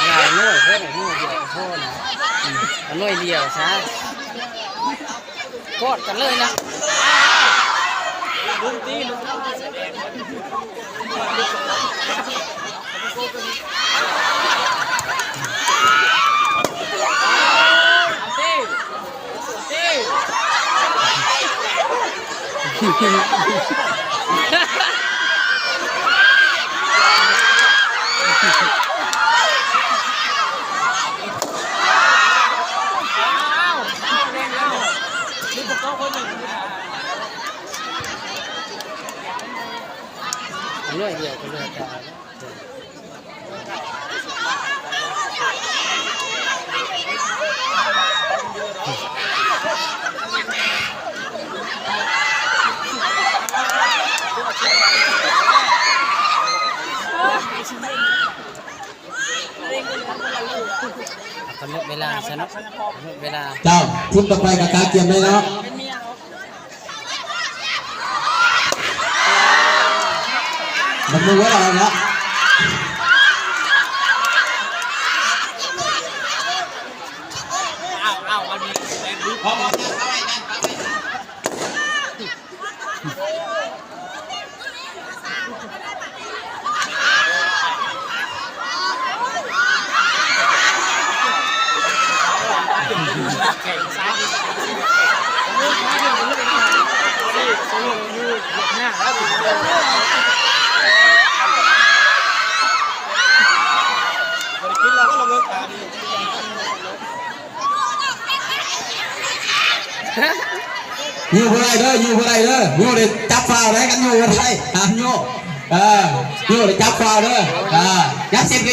ຫຼາຍໜ່ວຍໂພດ ໜ່ວຍດຽວກໍພໍນະ ອືມ ເອົາໜ່ວຍດຽວຊະ ກອດກັນເລີຍນະ. ໜ່ວຍດຽວກໍເຫຼືອຕາຍແລ້ວ. ກຳນົດເວລາຊະເນາະ ກຳນົດເວລາ. ເຈົ້າ ທີມຕໍ່ໄປກໍກະກຽມໄດ້ເນາະ. ມັນບໍ່ໄດ້ເອົາລະ ເອົາ ເອົາ ອັນນີ້ ຍິງບໍ່ໄດ້ເດີ ຍິງບໍ່ໄດ້ເດີ ຍິງໄດ້ຈັບຟາວໄດ໋ ຄັນຍິງບໍ່ໄດ້ ຫ້າມຍິງ ເອີ ຍິງໄດ້ຈັບຟາວເດີ ເອີ ຍັບສິບວິ